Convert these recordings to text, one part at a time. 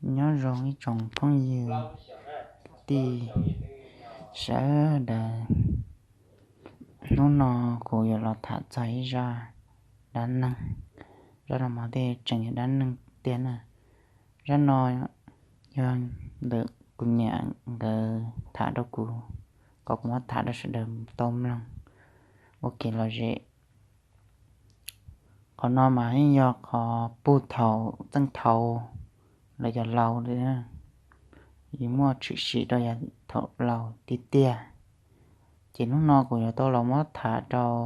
Nyob zoo ib tsoom phooj ywg kwv tij sawv daws. Hnub no kuv yuav los tham txog ib zaj dab neeg. Zaj no mas tej tseem yog dab neeg tiag na. Zaj no yog ntawm kuv niam nkawd tham rau kuv, kom kuv muab tham rau sawv daws tau mloog ua kev lom zem. Qhov no mas yeej yog qhov puag thaum txeej thaum lawv cov laus li, yus muaj tshwm sim rau yav thaum laus tiag tiag. Ces hnub no kuv yuav tau los muab tham rau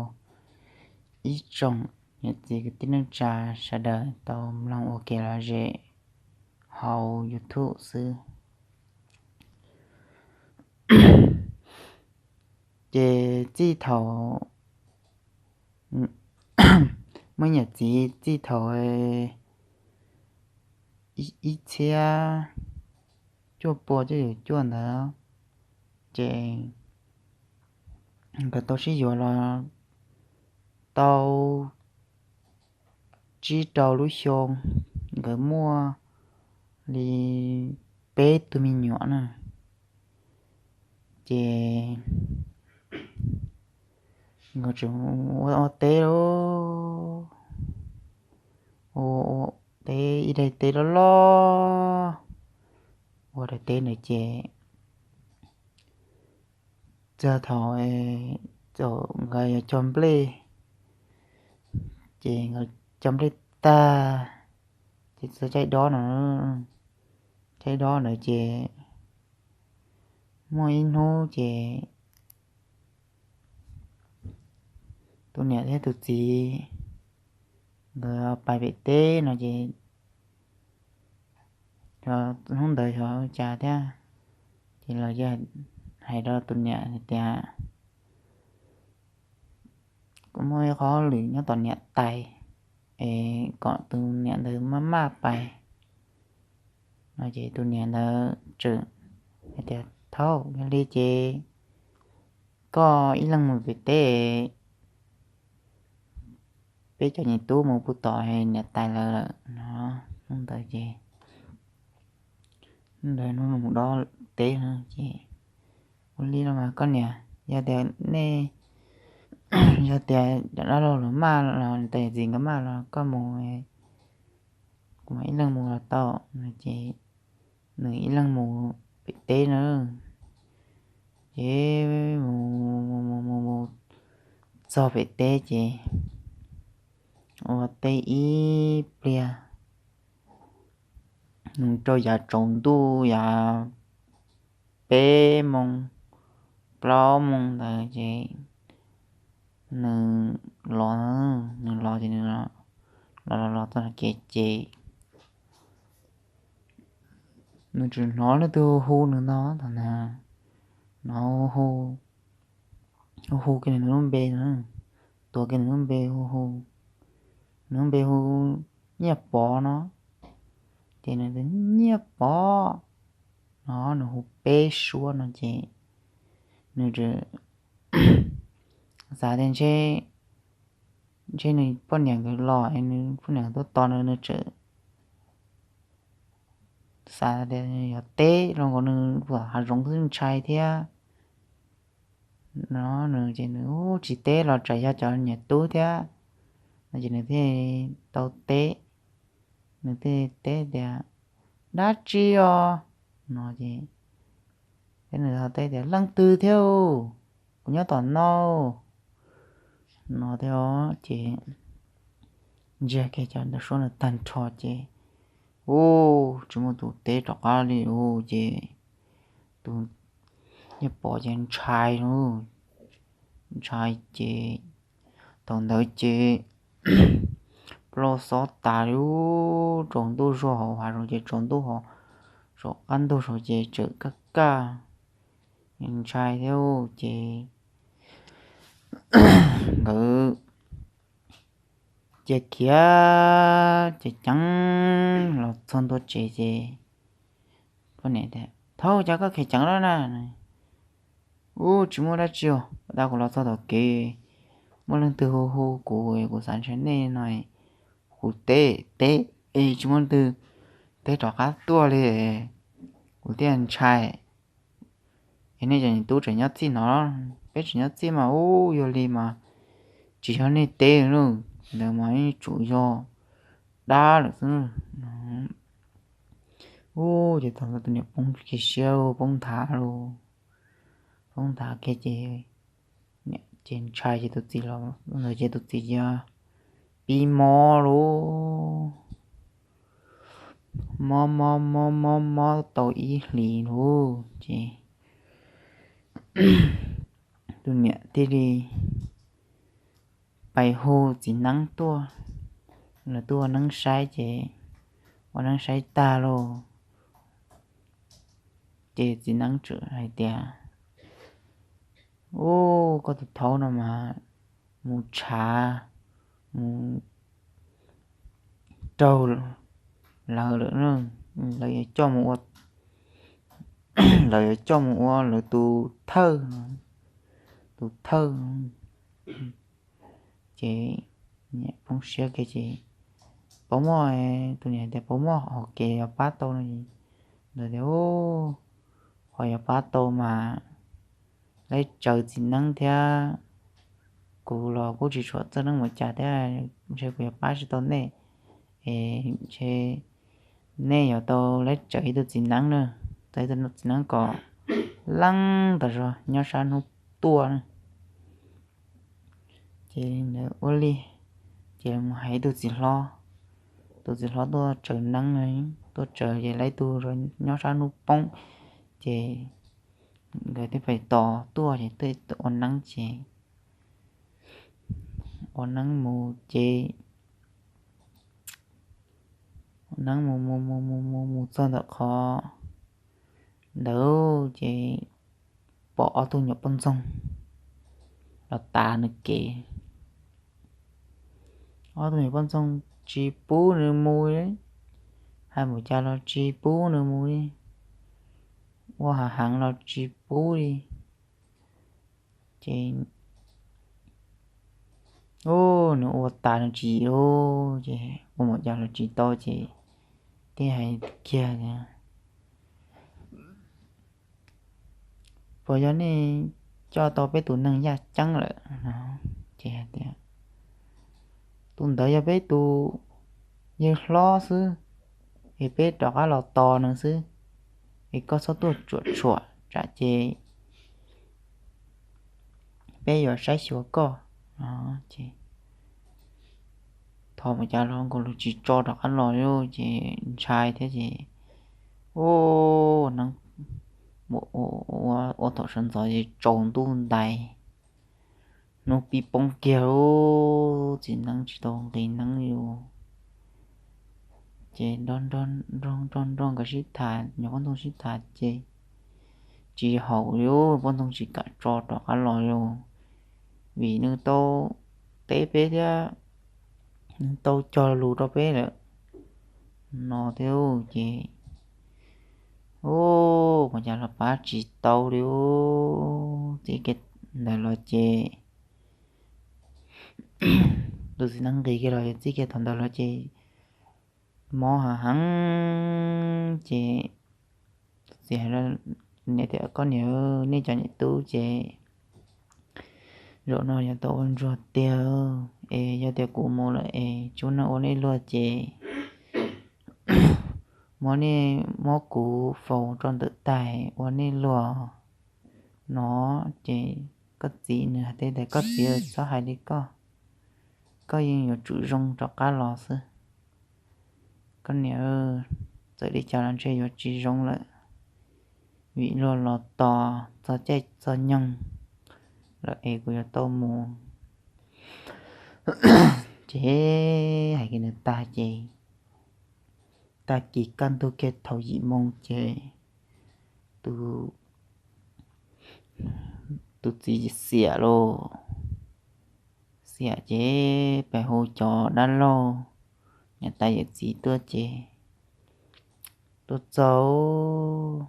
ib tsoom niam txiv kwv tij neej tsa sawv daws tau mloog ua kev lom zem hauv YouTube xwb. Ces txij thaum muaj niam txiv txij thaum ib txhiab cuaj pua cuaj caum cuaj ntawd, ces nkawd tau sib yuav los tau tsib rau lub xyoo, nkawd muaj li peb tug me nyuam na. Ces nkawd tseem ua teb lauj, ua teb ib daim teb loj loj, ua daim teb ntawd ces txog thaum nkawd yuav cog nplej, ces nkawd cog nplej tag, ces txog caij dob no, caij dob ntawd ces muaj ib hnub ces tus niam thiab tus txiv nkawd pais pem teb no ces hnub ntawd xyov cas thiab, ces los hais rau tus niam hais tias, kuv muaj ib qho hauj lwm nyob tom niam tais, es kom tus niam ntawd maj maj pais no. Ces tus niam ntawd tseem hais tias, thaum yog li ces koj ib leeg mus pem teb, peb cov niam tub mus puag tom niam tais lawv lawm no. Hnub ntawd ces, hnub ntawd hnub mus dob teb no ces, ua li los mas koj niam, yog tias nej, yog tias cov dab laug los maj los tais txiv nkawd maj los koj mus, kuv mam ib leeg mus los tau no. Ces nws ib leeg mus pem teb na. Ces mus mus mus mus txog pem teb ces ua teb ib pliag, nws rau yav tsaus ntuj yav peb moos plaub moos ntawd ces nws los, nws los ces nws los los los txog kev ces nws tseem hnov leej twg hu hu nws no, thaum ntawd hnov hu hu kiag nws lub npe no, tuav kiag nws lub npe hu hu, nws lub npe hu Nyiaj Pov no. Ces nws tias, Nyiaj Pov no, nws hu peb suab no ces nws xav tias ntshe nws poj niam nkawd los es nws poj niam nkawd tuaj tos nws, nws tseem xav tias yog teb los nkaus nws hav zoov xwb ntshai thiab no. Nws ces nws tsis teb los tsam yog cov niam tub thiab no ces nws thiaj tau teb. Nws thiaj teb tias, Dab tsi os? No ces nws teb tias, Leej twg thiab? Kuv nyob tom no no thiab. Ces ntsiag kiag cov ntawd suab ntawd tag nrho ces, u, tsis muaj tus teb rov qab li u. Ces tus Nyiaj Pov ces ntshai lauj, ntshai ces thaum ntawd ces ploj xob tas li, tsaus ntuj zog hauv hav zoov ces tsaus ntuj hauv, saum qab ntug saud ces tseem kaj kaj, ntshai thiab ces nkawd ces khiav ces ceev los txog ntua tsev ces poj niam tias, Thaub, cas koj khiav ceev lawm na? U, tsis muaj dab tsi os, tab kuv los txog tom kev muaj leej twg hu hu kuv, kuv xav ntshe nej no, kuv teb teb es tsis muaj leej twg teb rov qab tuaj li, kuv thiaj ntshai. Es nej cov niam tub tseem nyob txij no, peb tseem nyob txij mas ub, yog li mas tsis yog nej teb lawm, ntawd mas yeej tsum yog dab lawm xwb. Ub, ces thaum ntawd tus niam poob kiag siab, poob nthav lauj, poob nthav kiag ces niam ces ntshai ces tus txiv los ntawd ces tus txiv cia pib mob lauj, mob mob mob mob mob tau ib hlis lauj ces tus niam thiaj li pais hu txiv neeb tuaj, lawv tuaj ua neeb saib ces ua neeb saib tag lauj, ces txiv neeb txawm hais tias, ub, koj tus thaub no mas mus tshav, mus raug lawv lawm, lawv yuav coj mus ua, lawv yuav coj mus ua lawv tus thawj, tus thawj. Ces niam poob siab kiag ces Paub Moj, tus niam tias Paub Moj, hauv kev yuav pab tau no, ntawd tias, qhov yuav pab tau mas laib tsawv txiv neeb thiab, kuv los kuj tsis tshua txawj neeb mus cas thiab, ntshe kuv yuav pab tsis tau nej, es ntshe nej yuav tau laib tsawv ib tug txiv neeb na, txawv ib tug txiv neeb kom leej tas zog nyob sab hnub tuaj na. Ces ua li, ces mus hais ib tug txiv hlob, tus txiv hlob tuaj tsawv neeb, tuaj tsawv ces laib tug nyob sab hnub poob, ces nkawd thiaj pais tos tuaj ces tuaj ua neeb ces ua neeb mus ces ua neeb mus mus mus mus mus mus txog ntawm qhov ntawd ces pom ob tug nyuam poj ntxoog los tav nws kev. Ob tug nyuam poj ntxoog tsis pub nws mus li, hais npaum cas los tsis pub nws mus li, ua hav heev los tsis pub li. Ces nws ua tas nws tsis yim lauj, ces ua npaum cas los tsis tau ces thiaj hais kiag tias, puas yog nej coj tau peb tus neeg yaj ceeb lawm? Ces hais tias, tus ntawd yog peb tus yawg hlob xwb, es peb rov qab los tos nws xwb, es koj txhob tuaj tsuam tshuam tsam ces peb yuav saib xyuas koj. Ces thov mus cas los nkaus los tsis tso rov qab los li ces ntshai thiab ces ua neeb ua thaum sawv ntxov ces tsaus ntuj ntais, hnub pib poob kiag lauj, txiv neeb tsis tau nqis neeb li. Ces nrog nrog nkawd sib tham, nyuam poj ntxoog sib tham ces tsis haum li, poj ntxoog tsis kam tso rov qab los li, vim nws tau teb peb thiab nws tau cog lus rau peb lawm no thiab ces ua cas los pab tsis tau li. Txij kiag ntawd los ces tus txiv neeb nqis kiag los, txij kiag thaum ntawd los ces mob heev heev ces tus txiv hais rau niam tias, koj niam, nej cov niam tub ces zaum no yuav tau ua ntsuag tiag, es yog tias kuv mus lawm es tsis muaj neeg ua nej luag ces muab nej, muab kuv faus rau ntawm tais ua nej luag no. Ces koj txiv nws hais tias, koj txiv txhob hais li koj, koj yeej yuav tsum zoo rov qab los xwb. Koj niam, txawm li cas los ntshe yuav tsis zoo lawm, vim luag los tos txog caij txog nyoog lawm es kuv yuav tau mus. Ces hais kiag ntawd tag ces tag kis kaj ntug kiag thaum yim moo ces tus, tus txiv xiam lauj. Xiam ces pem hu cov dab laug, niam tais yawm txiv tuaj ces tuaj txog,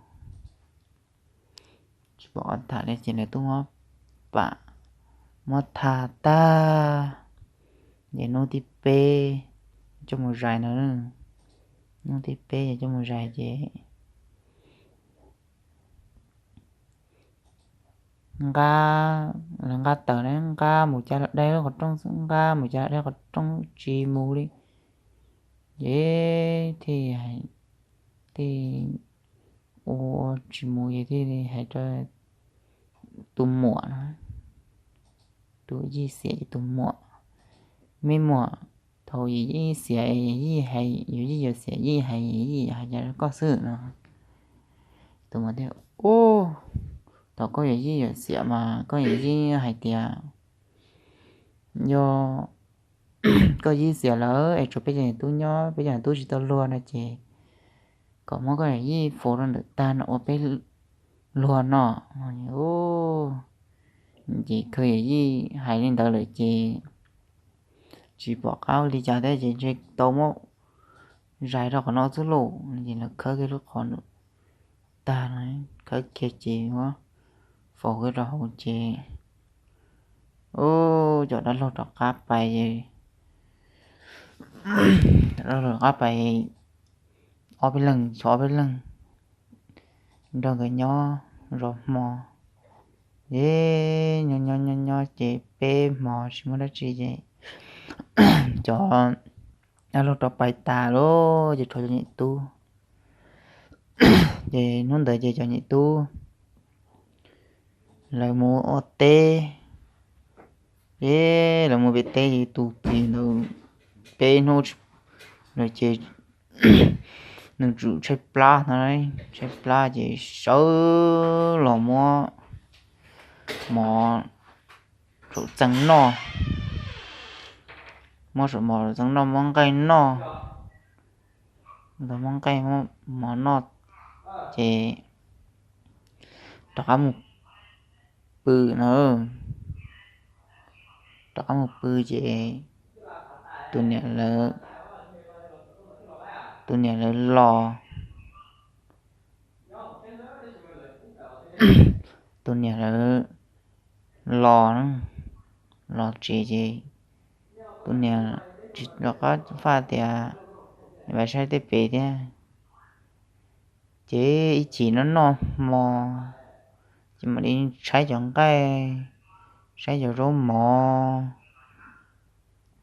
tsis pom tham li ces lawv tuaj muab pam, muab tha tag, ces hnub thib peb coj mus zais no. Hnub thib peb yog coj mus zais ces nqa, lawv nqa tawm na, nqa mus cas los dai lub qhov rooj xwb, nqa mus cas los dai qhov rooj tsis mus li. Ces thiaj, thiaj ua tsis mus ces thiaj li hais rau tus muam no, tus yij xiam ces tus muam, me muam, thaum yij xiam yij hais, yus yij yuav xiam yij hais, yij hais cas rau koj xwb no. Tus muam tias, ub, thaum koj yij yuav xiam mas koj yij hais tias yog koj yij xiam lawm es tshuav peb cov niam tub nyob, peb cov niam tub tsis tau luag no ces kom muab koj yij faus rau ntawm tag no ua peb luag no. Ces khawb yij hais li ntawd lawm ces tsis pom qab li cas thiab ces ntshe tau muab zais rau qhov no xwb lauj. Ces lawv khawb kiag lub qhov ntawd tag no, khawb kiag ces muab faus kiag rau hauv ces, ub, cov dab laug rov qab pais, dab laug rov qab pais ob peb leeg, ob peb leeg nrog nkawd nyob zov hmo. Ces nyob nyob nyob nyob ces peb hmo tsis muaj dab tsi ces cov dab laug rov pais tas lawm ces tshuav cov niam tub. Ces hnub ntawd ces cov niam tub lawv mus ua teb, ces lawv mus pem teb ces tus txiv ntawd peb hnub lawm ces nws tsum tshaib plab no, tshaib plab ces sawv los muab mov saum txeeg noj, muab saum mov saum txeeg noj, muab nqaij noj, muab nqaij muab mov noj ces rov qab mus pw na. Rov qab mus pw ces tus niam lawv, tus niam lawv los, tus niam lawv los, los tsev ces tus niam tsis rov qab faj tias, pais saib tej pem thiab. Ces ib chim noj noj hmo ces mam li tshaib cov nqaij, tshaib cov zaub mov,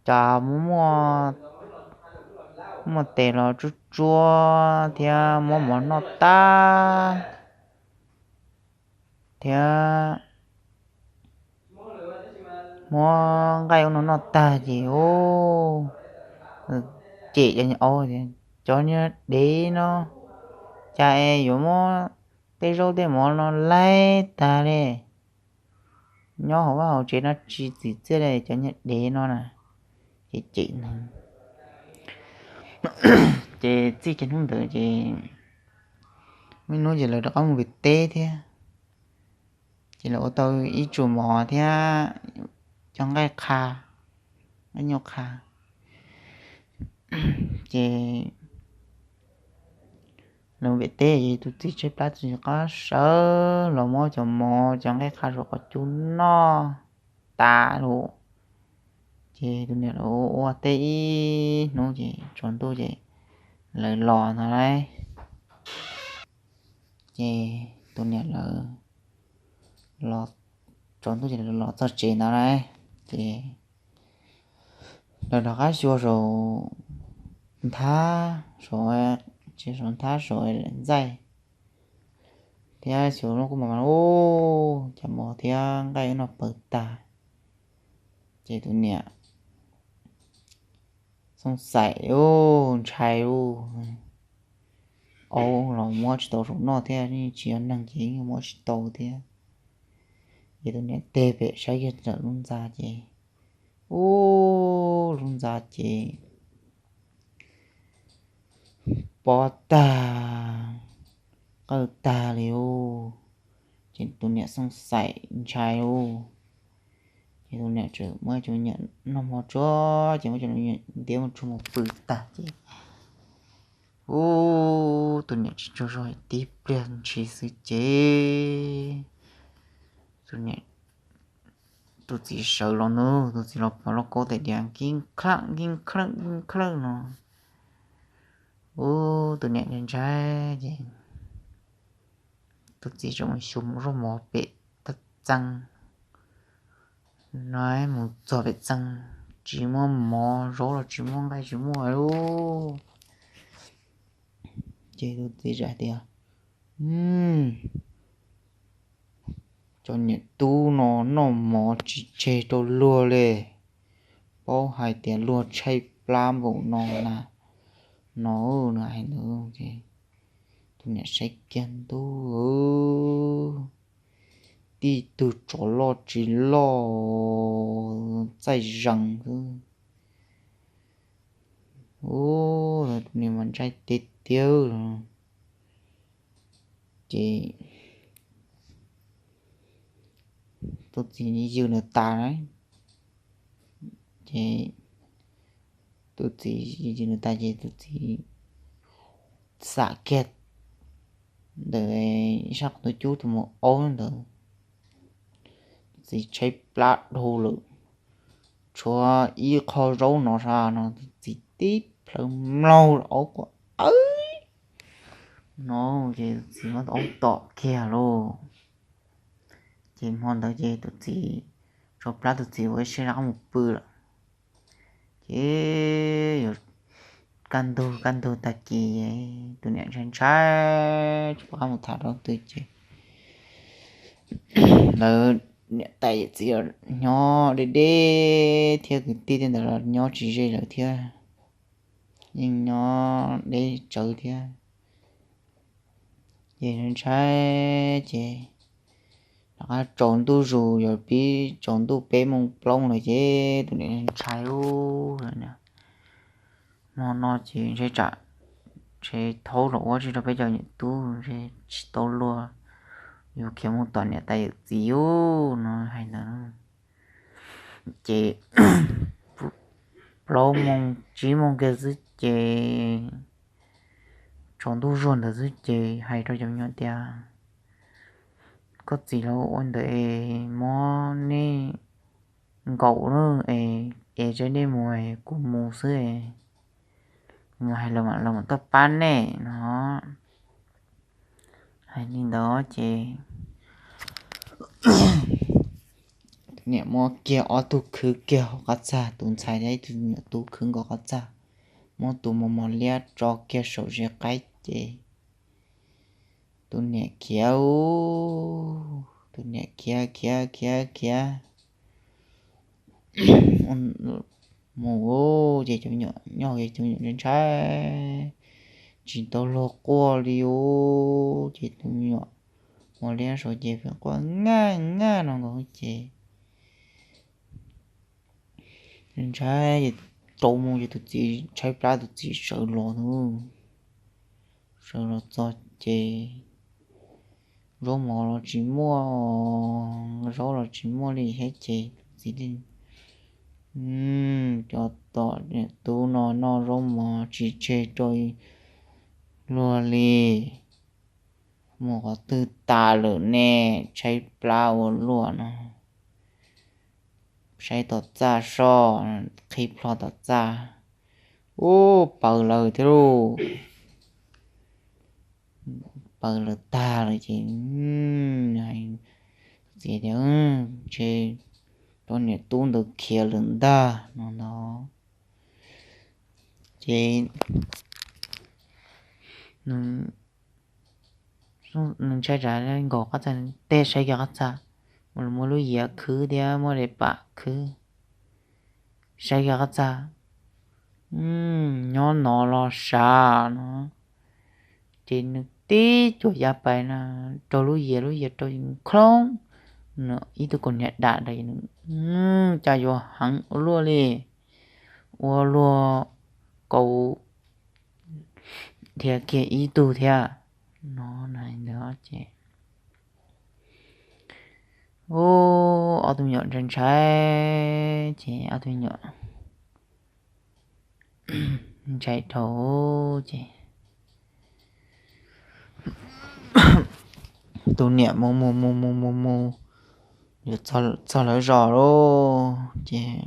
cas muaj, muaj tes los tsuab tsuab thiab muab mov noj tag thiab muab nqaij ua no noj tag ces, cem cov niag, cov niag dev no, cas es yuav muab tej zaub tej mov no laib tag li, nyob hauv vaj hauv tsev no tsis txim txiaj li cov niag dev no na. Ces cem neeg. Ces txij kiag hnub ntawd ces muaj ib hnub ces lawv rov qab mus pem teb thiab. Ces lawv ua tau ib tsum mov thiab cov nqaij qha, nqaij nyuj qha. Ces lawv pem teb ces tus txiv tshaib plab tsis qab sawv los muab cov mov cov nqaij qha saum qhov cub noj tas lawm. Ces tus niam lawv ua teb ib hnub ces tsaus ntuj ces lawv los no lauj. Ces tus niam lawv los, tsaus ntuj ces lawv los txog tsev no lauj. Ces lawv rov qab xyuas saum nthab, saum, saum nthab saum ntxaij thiab xyuas lub qub mov, ub, cas mov thiab nqaij ub no pawv tag. Ces tus niam xoom xaim ub, ntshai ub, aub los muab tsis tau saum noj thiab, tsis yog neeg ces yeej muab tsis tau thiab. Ces tus niam tig pem saib kiag ntawm lub ntxa ces, ub, lub ntxa ces pob tag, qawj tag li ub. Ces tus niam xoom xaim ntshai ub. Ces tus niam txawm muab cov nyiam noj hmo tsuag ces muab cov nyiam ntiab mus tsuag mus pw tag ces, ub, tus niam tsis tsaug zog tib pliag ntshis xwb ces tus niam, tus txiv sawv los nug, tus txiv los pom lauj kaub tais diav nkig nkhawj nkig nkhawj nkig nkhawj no. Ub, tus niam ntshai ntshai ces tus txiv tseem mus xyuas zaub mov pem txee no, mus txog pem txee tsis muaj mov, zaub los tsis muaj, nqaij tsis muaj li. Ces tus txiv txawm hais tias, cov niam tub no noj mov tsis tseg rau luag li, paub hais tias luag tshaib plab npaum no na, no nws hais ntawd. Tus niam saib kiag ntuj, tib tug tsov loj tsis loj, txaij zees xwb. Ub, tus niam mas ntshai tiag tiag. Ces tus txiv yws nws tas na, ces tus txiv yws nws tas ces tus txiv xam kiag ntawm sab qhov ncauj cub tus maum aub ntawd, tus txiv tshaib plab dhau lawm, tshuav ib qho zaub no sab no, tus txiv tib plhaw mlaug aub quas aw no, ces tus txiv muab aub tom kiag lauj. Ces hmo ntawd ces tus txiv tshaib plab, tus txiv ua ib siab rov qab mus pw lawm. Ces yuav kaj ntug kaj ntug tag kis, tus niam ntshai ntshai tsis pom qab mus tham rau twg ces lawv niam tais yawm txiv nyob deb deb thiab, kwv tij tej ntawd los nyob tsis ze lawv thiab, yeej nyob deb tsawv thiab. Ces ntshai ces rov qab tsaus ntuj zus, yuav pib tsaus ntuj peb moos plaub moos lawm ces tus niam ntshai ub, hmo no ces ntshe tsam ntshe thaub los ua tsis rau peb cov niam tub, ntshe tsis tau luag, yuav khiav mus tom niam tais yawm txiv ub no hais ntawd. Ces plaub moos tsib moos kiag xwb ces tsaus ntuj zuag ntawd xwb ces hais rau cov me nyuam tias, koj txiv, los ua ntawd es muab nej nkaum na, es tsam nej mus kuv mus xwb, kuv mus hais lawv mam, lawv mam tuaj pab nej no. Hais li ntawd ces tus niam muab kiag ob tug khwv kiag hauv qab txaj, tus ntxhais thiab ib tug me nyuam tub khwv nkaus qab txaj, muab tus mos mos liab tso kiag saum ze qaib ces tus niam khiav, tus niam khiav khiav khiav khiav mus ces cov me nyuam nyob hauv ces cov me nyuam ntshai ntshai, tsis tau luag quaj li os. Ces tus me nyuam mos liab saum ces quaj ngaj ngaj no nkaus ces ntshai, rau mus ces tus txiv tshaib plab, tus txiv sawv los, sawv los txog ces zaub mov los tsis muaj, zaub los tsis muaj li thiab ces tus txiv, cov tom niam tub no noj zaub mov tsis tseg rau luag li, mus qhov twg tas lawm ne, tshaib plab ua luaj no. Saib tom txaj soj, qhib plho tom txaj, ub, paws lawm thiab lauj. Paws lawm tag lawm ces txiv tias, ntshe cov niam tub ntawd khiav lawm ntag no ntag. Ces nws ntshai tsam nkaus qab txaj, tej saib kiag qab txaj, muaj lub yias khwb thiab muaj daim pam khwb. Saib kiag qab txaj, nyob no los sav no. Ces nws tib cuam ya pais na, raug lub yias, lub yias raug nws khoob, nws ib tug kaus hniav dam nrog nws, cas yuav heev ua luaj li, ua luag kaus dhia kiag ib tug thiab no. Ntawd ces, ub, ob tug me nyuam ntshai ntshai, ces ob tug me nyuam ntshai dhau ces tus niam mus mus mus mus mus mus, yuav txog lawv zos lauj ces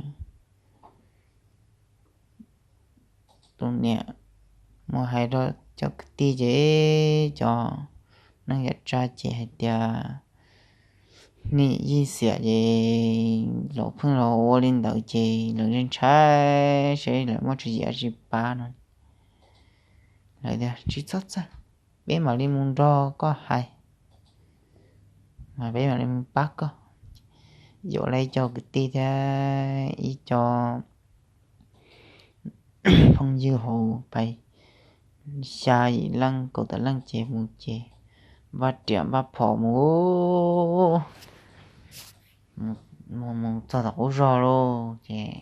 tus niam mus hais rau cov kwv tij ces cov neej yam tsa ces hais tias nej yij xiam ces los pheej los ua li ntawd ces lawv ntshai ntshai seb lawv muaj tswv yim tsis pab no. Lawv tias tsis txhob txhawj, peb mam li mus nrog koj hais, mas peb mam li mus pab koj. Yuav lawv ib co kwv tij thiab ib co phooj ywg hauv pais xya yim leej kaum tawm leej ces mus ces npaj riam npaj phom mus, mus mus txog tom qub zog lauj ces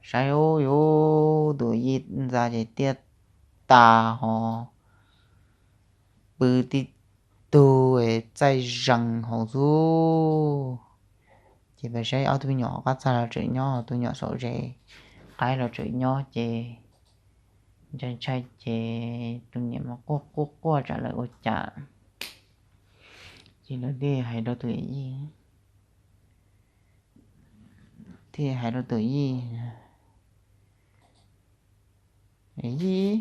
saib ub yuv tus yij ntxa ces tiaj tas ho pw tib tug txaij zees hauv xwb. Ces pais saib ob tug me nyuam qab txag los tseem nyob, tus nyuam saum ze qaib los tseem nyob ces ntshai ntshai ces tus niam mas quaj quaj quaj tsam lawv ua cas. Ces lawv thiaj hais rau tus yij, thiaj hais rau tus yij, yij,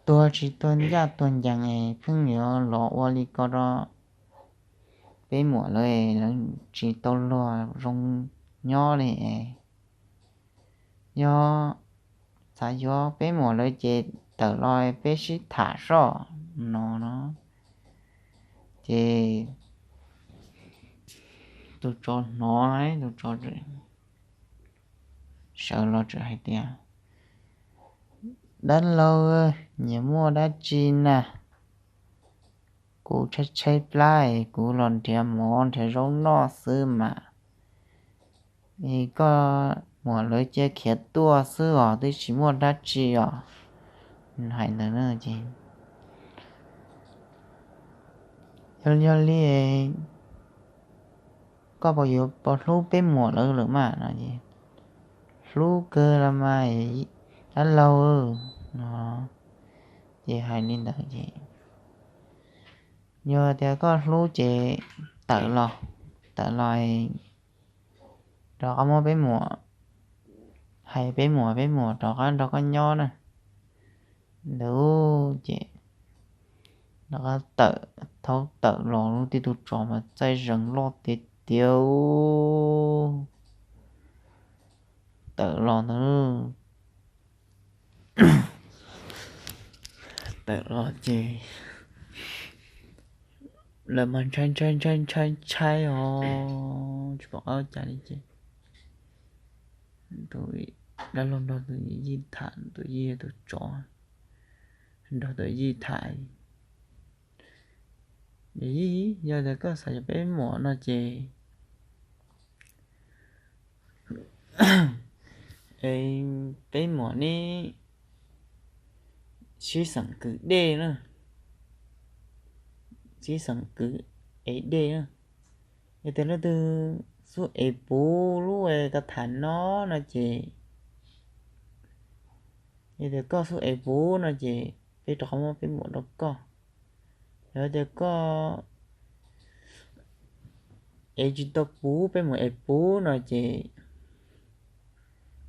tuag tsis tuag ncaj tuag ncees es pheej yuav los ua li ko rau peb muam lawv, lawv tsis tau luag zoo nyob li es. Yog txav yuav peb muam lawv ces tawm los peb sib tham soj no no. Ces tus tsov hnov, tus tsov sawv los txawm hais tias, dab laug, nyias muaj dab tsi na? Kuv tshaib tshaib plab es kuv los nrhiav mov nrhiav zaub noj xwb mas. Es koj muam lawv cia khiav tuaj xwb os, twb tsis muaj dab tsi os. Hais ntawd ces, yog li, koj puas yuav puas hlub peb muam lawv lawm mas no es, hlub kawg los mas dab laug no. Ces hais li ntawd ces, yog tias koj hlub ces tawm los, tawm los rov qab muab peb muam, hais peb muam, peb muam rov qab nrog koj nyob na. Ntawd ces rov qab tawm, thaub tawm los lub tib tug tsov mas txaij zees loj tiag tiag. Tawm los ntawd, tawm los ces lawv mas ntshai ntshai ntshai ntshai ntshai os, tsis pom qab ua cas li ces tus dab laug nrog tus yij tham, tus yij tus tsov nrog tus yij tham, yog tias koj xav yuav peb muam no ces peb muam neb sib xeem kwv dej na, sib xeem kwv ev dej na. Yog tias leej twg xub ev puv lub ka tham no no ces, yog tias koj xub ev puv no ces peb rov qab muab peb muam rau koj. Yog tias koj ev tsis tau puv, peb muam ev puv no ces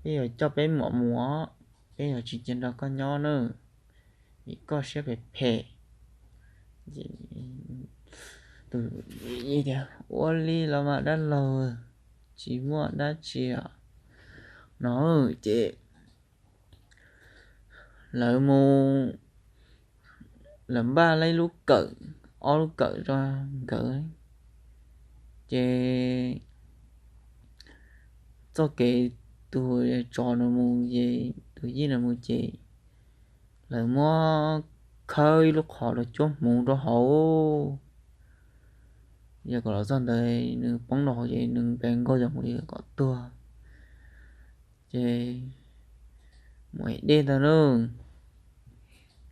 peb yuav coj peb muam mus, peb yuav tsis cia nrog koj nyob na, vim koj siab phem phem. Tus tias ua li los mas dab laug, tsis muaj dab tsi os no ces lawv mus, lawv npaj lawv lub kawm, ob lub kawm rau nkawd ces txoj kev tus tsov no mus ces tus yij no mus ces lawv muab khawb ib lub qhov los cuab hmuv rau hauv. Yog kom los txog ntawd nws poob rau hauv ces nws npe nkaug cov hmuv kom tuag. Ces mus ev dej ntag lauj.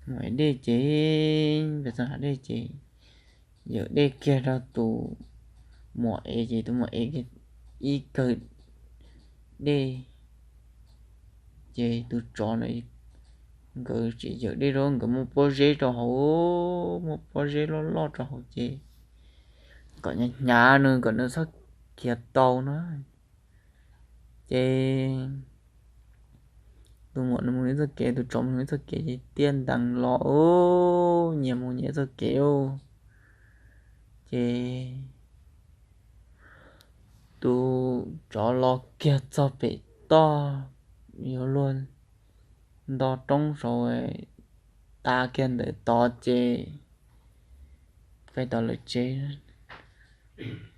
Mus ev dej ces, pem txog hav dej ces yawm dej kiag rau tus muam ev ces tus muam ev kiag ib kawm dej ces tus tsov na, nkawd tsis yawm dej rau, nkawd muab pob zeb rau hauv, muab pob zeb loj loj rau hauv ces kom hnyav hnyav nws kom nws txhob khiav tau na. Ces Tus muam mus nws txoj kev, tus tsov mus nws txoj kev ces tiaj ntees los, nyias mus nyias txoj kev. Ces tus tsov los kiag txog pem toj, yuav luag nto roob saud, tas kiag ntawm tod ces pem tod lawv tsev.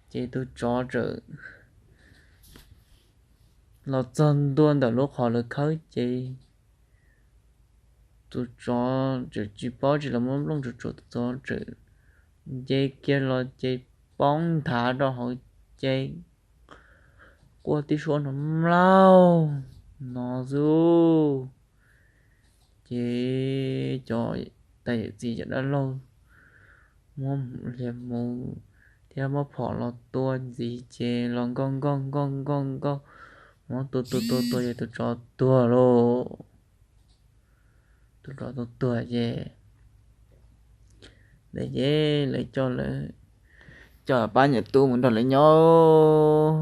Ces tus tsov txawm los txog ntua ntawm lub qhov lawv khawb ces tus tsov txawm tsis paub tsis los muab nplooj tsuam tsuam, tus tsov txawm nce kiag los ces poob nthav rau hauv ces quaj tib suab no mlaug no xwb. Ces cov tais yawm txiv cov dab laug muab hlias mus thiab muab phom los tua ntxiv ces los nkauj nkauj nkauj nkauj nkauj, muab tua tua tua tua ces tus tsov tuag lauj. Tus tsov tuag tuag ces ntawd ces lawv coj lawv, coj pab nyuam tub mus nrog lawv nyob,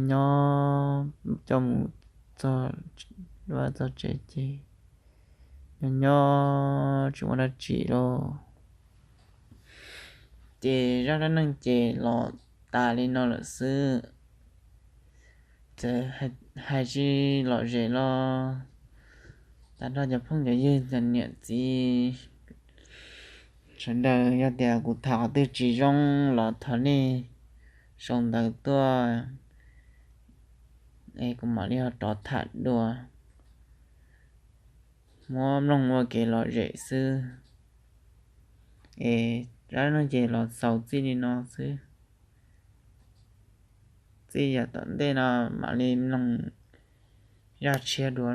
nyob nyob coj mus txog vaj txog tsev ces nyob nyob tsis muaj dab tsi lauj. Ces zaj dab neeg ces los tas li no lawm xwb. Txawm hais tsis lom zem los tag nrho cov phooj cov ywg, cov niam txiv sawv daws, yog tias kuv tham qhov twg tsis zoo los thov nej sau ntawv tuaj es kuv mam li ho rov tham dua. Muab mloog ua kev lom zem xwb. Es zaj no ces los xaus txij li no xwb. Txij yav tom ntej no mam li mloog zaj tshiab dua.